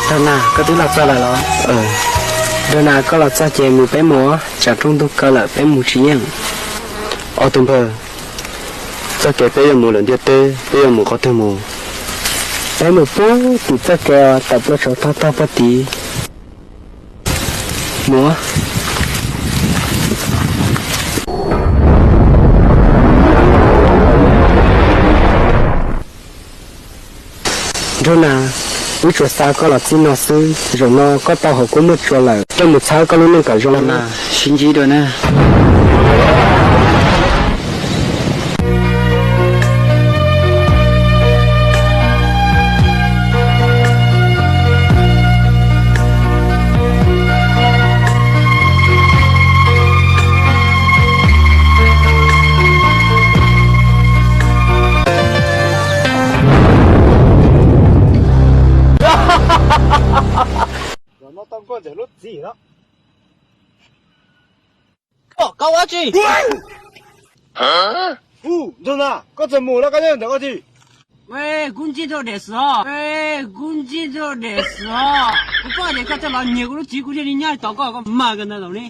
Nraug Nas, koj twb los txog lawm los? Nraug Nas, koj los txog ces mus peb mus, tsam rooj ntug kaw lawm peb mus tsis yeej. Ob tug npawg, txoj kev peb yuav mus lawm ntiaj teb, peb yuav mus qhov twg mus? Peb mus puag tim txoj kev tawm plaws saum tog tog puag tid. Mus. Nraug Nas, wb tsuas xa koj los txij no xwb, zaum no koj tau hauv kuab muaj tsuas lawm, coj mus txhawb koj lub neej kom zoo na. Sib ntsib dua na. Zaum no tau nkauj ntxawm lub txim no. Koj ua dab tsi? Nraug Nas, koj txawm mus lawm, koj nyob ntawm koj tsis? Kuv ntsib Nraug Dej xwb os, kuv ntsib Nraug Dej xwb os. Kuv paub tias koj coj los nyiag kuv lub txiv, kuv thiaj li nyob tos koj, koj mag kawg ntawd los ne.